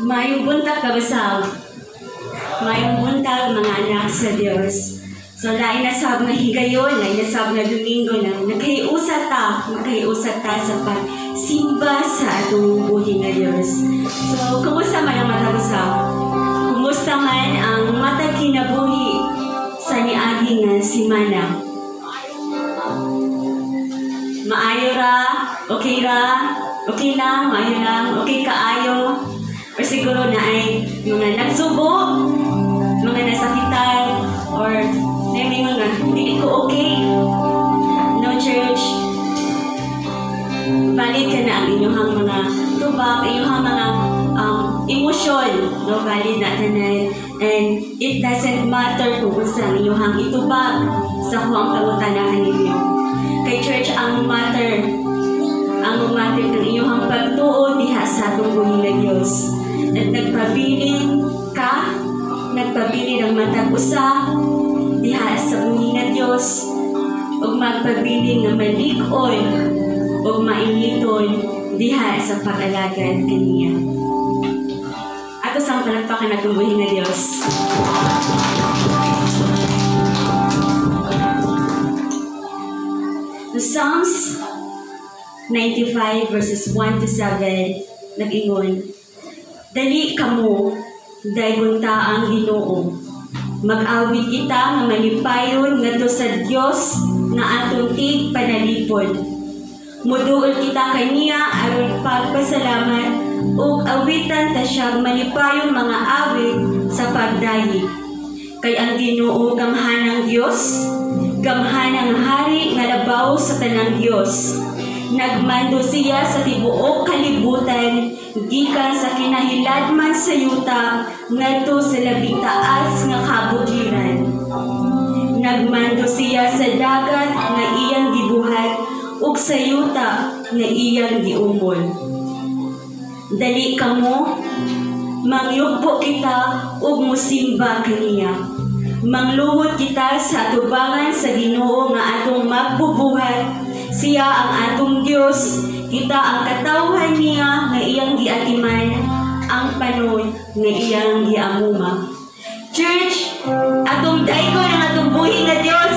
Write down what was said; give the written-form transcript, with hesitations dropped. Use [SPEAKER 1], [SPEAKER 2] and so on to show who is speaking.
[SPEAKER 1] Maayong buntag, kabasag. Maayong buntag, mga anak sa Dios. So lain na sab nga higayon, lain na sab nga Domingo na nagkahiusa ta sa pagsimba sa atong buhi nga Dios. So kumusta man ang matag usa? Kumusta man ang matag kinabuhi sa niagi nga simana? Maayo ra, okay ra, okay lang, maayo lang, okay kaayo. Or siguro na ay mga nagsubo, mga nasakitan, or na may mga hindi ko okay. No, church, valid ka na ang inyong mga tubag, inyong mga emosyon, no, valid na tanan. And it doesn't matter kung unsa ang inyong itubag sa kuang pangutana ninyo. Kay church, ang matter kang inyong pagtuo diha sa atong buhi nga Dios. At nagpabilin ka, nagpabilin ang matag usa diha sa buhi nga Dios ug magpabilin nga malig-on ug mainiton diha sa pag-alagad kaniya. Ato sang palakpakan atong buhi nga Dios. The Psalms 95 verses 1 to 7 nag-ingon, "Dali kamo, daygon ta ang Ginoo. Mag-awit kita nga malipayon ngadto sa Dios nga atong tig panalipod. Muduol kita kaniya aron pagpasalamat ug awitan ta siya malipayong mga awit sa pagdayeg. Kay ang Ginoo gamhanang Dios, gamhanang hari nga labaw sa tanang Dios. Nagmando siya sa tibuok kalibutan gikan sa kinahiladman sa yuta ngadto sa labing taas nga kabukiran. Nagmando siya sa dagat nga iyang gibuhat ug sa yuta nga iyang giumol. Dali kamo, mangyugbo kita ug musimba kaniya. Mangluhod kita sa atubangan sa Ginoo nga atong magbubuhat. Siya ang atong Dios, kita ang katawhan niya nga iyang giatiman, ang panon nga iyang giamuma." Church, atong daygon ang atong buhi nga Dios.